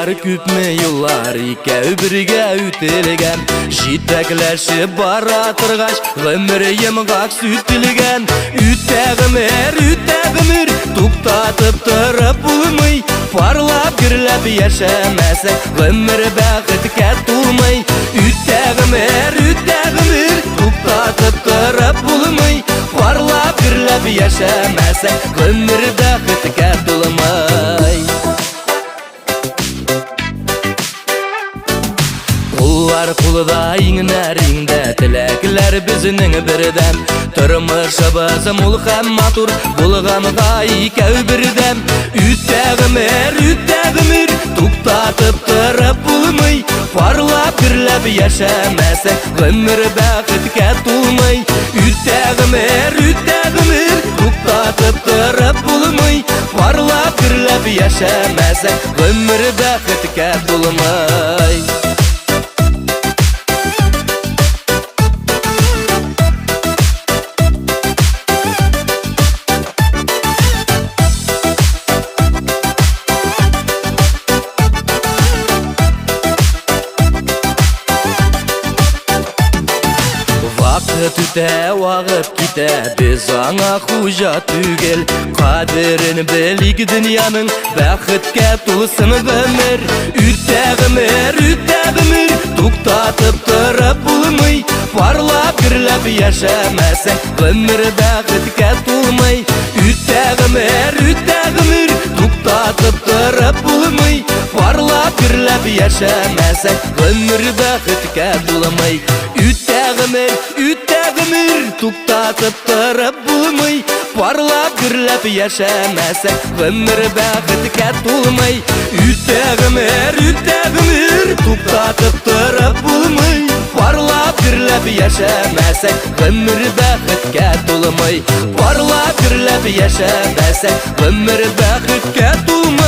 Еллар, күпме еллар икәү бергә үтелгән. Җитәкләшеп бара торгач, гомер йомгак сүтелгән. Үтә гомер, үтә гомер, туктатып торып булмый. Парлап гөрләп яшәмәсәң, гомер бәхеткә тулмый. Үтә гомер, үтә гомер, туктатып торып булмый. Парлап гөрләп яшәмәсәң, гомер бәхеткә тулмый. Куллар кулда, иңнәр иңдә, теләкләр безнең бердәм. Тормышыбыз мул һәм матур булганга икәү бердәм. Үтә гомер, үтә гомер, туктатып торып булмый. Парлап гөрләп яшәмәсәң, гомер бәхеткә тулмый. Үтә гомер, үтә гомер, туктатып торып булмый. Парлап гөрләп яшәмәсәң, гомер бәхеткә тулмый. Вакыт үтә, вакыт китә, без аңа хуҗа түгел. Кадерен белик дөньяның, бәхеткә тулсын гомер. Үтә гомер, үтә гомер, туктатып торып булмый. Парлап гөрләп яшәмәсәң, гомер бәхеткә тулмый. Үтә гомер, үтә гомер, туктатып торып булмый. Парлап гөрләп яшәмәсәң, гомер бәхеткә тулмый. Үтә гомер, үтә гомер, туктатып торып булмый. Парлап гөрләп яшәмәсәң, гомер бәхеткә тулмый. Үтә гомер, үтә гомер, туктатып торып булмый. Парлап гөрләп яшәмәсәң, гомер бәхеткә тулмый. Парлап гөрләп яшәмәсәң, гомер бәхеткә тулмый.